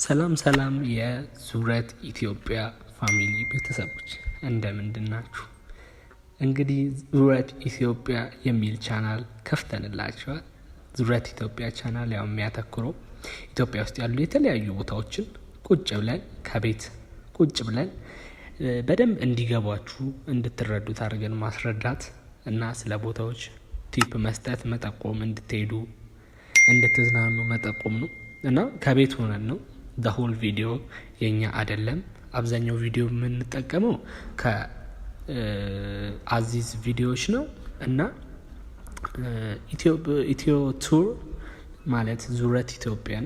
ሰላም ሰላም የዙረት ኢትዮጵያ family ቤተሰቦች፣ እንደምንድን ናችሁ? እንግዲህ ዙረት ኢትዮጵያ የሚል ቻናል ከፍተንላችኋል። ዙረት ኢትዮጵያ ቻናል ያው የሚያተኩረው ኢትዮጵያ ውስጥ ያሉ የተለያዩ ቦታዎችን ቁጭ ብለን፣ ከቤት ቁጭ ብለን በደንብ እንዲገባችሁ፣ እንድትረዱት አድርገን ማስረዳት እና ስለ ቦታዎች tip መስጠት፣ መጠቆም፣ እንድትሄዱ እንድትዝናኑ መጠቆም ነው። እና ከቤት ሆነን ነው። The whole ቪዲዮ የኛ አይደለም። አብዛኛው ቪዲዮ የምንጠቀመው ከአዚዝ ቪዲዮዎች ነው። እና ኢትዮ tour ማለት ዙረት ኢትዮጵያን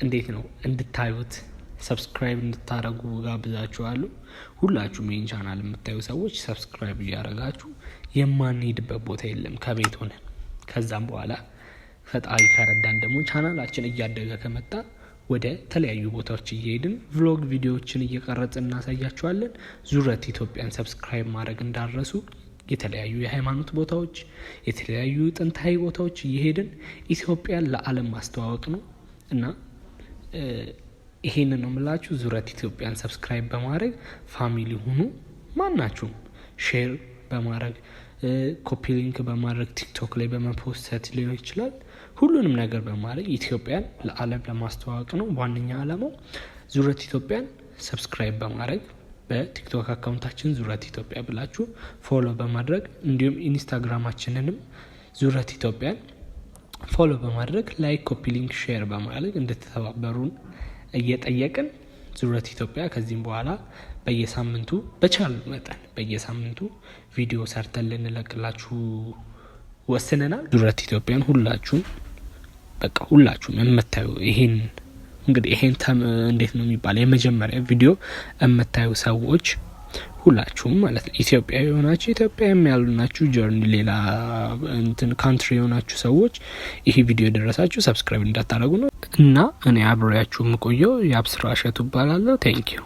እንዴት ነው እንድታዩት subscribe እንድታደረጉ ጋብዛችኋለሁ። ሁላችሁም ይህን ቻናል የምታዩ ሰዎች subscribe እያደረጋችሁ የማንሄድበት ቦታ የለም ከቤት ሆነን። ከዛም በኋላ ፈጣሪ ከረዳን ደግሞ ቻናላችን እያደገ ከመጣ ወደ ተለያዩ ቦታዎች እየሄድን vlog ቪዲዮዎችን እየቀረጽን እናሳያችኋለን። ዙረት ኢትዮጵያን subscribe ማድረግ እንዳትረሱ። የተለያዩ የሃይማኖት ቦታዎች፣ የተለያዩ ጥንታዊ ቦታዎች እየሄድን ኢትዮጵያን ለዓለም ማስተዋወቅ ነው። እና ይሄንን ነው የምላችሁ። ዙረት ኢትዮጵያን subscribe በማድረግ family ሁኑ። ማናችሁም share በማድረግ፣ copy link በማድረግ፣ ቲክቶክ ላይ በመፖሰት ሊሆን ይችላል። ሁሉንም ነገር በማድረግ ኢትዮጵያን ለዓለም ለማስተዋወቅ ነው ዋነኛ ዓላማው። ዙረት ኢትዮጵያን subscribe በማድረግ፣ በቲክቶክ account ኣችን ዙረት ኢትዮጵያ ብላችሁ follow በማድረግ፣ እንዲሁም ኢንስታግራማችንንም ዙረት ኢትዮጵያን follow በማድረግ፣ like፣ copy link፣ share በማድረግ እንድትተባበሩን እየጠየቅን፣ ዙረት ኢትዮጵያ ከዚህም በኋላ በየሳምንቱ በቻልን መጠን በየሳምንቱ ቪዲዮ ሰርተን ልንለቅላችሁ ወስነናል። ዙረት ኢትዮጵያን ሁላችሁም፣ በቃ ሁላችሁም የምታዩ፣ ይሄን እንግዲህ ይሄን እንዴት ነው የሚባለው፣ የመጀመሪያ ቪዲዮ የምታዩ ሰዎች ሁላችሁም ማለት ነው፣ ኢትዮጵያ የሆናችሁ፣ ኢትዮጵያ ያልሆናችሁ፣ journey ሌላ እንትን country የሆናችሁ ሰዎች፣ ይሄ ቪዲዮ የደረሳችሁ subscribe እንዳታደረጉ ነው። እና እኔ አብሬያችሁ የምቆየው የአብስራ እሸቱ እባላለሁ። Thank you.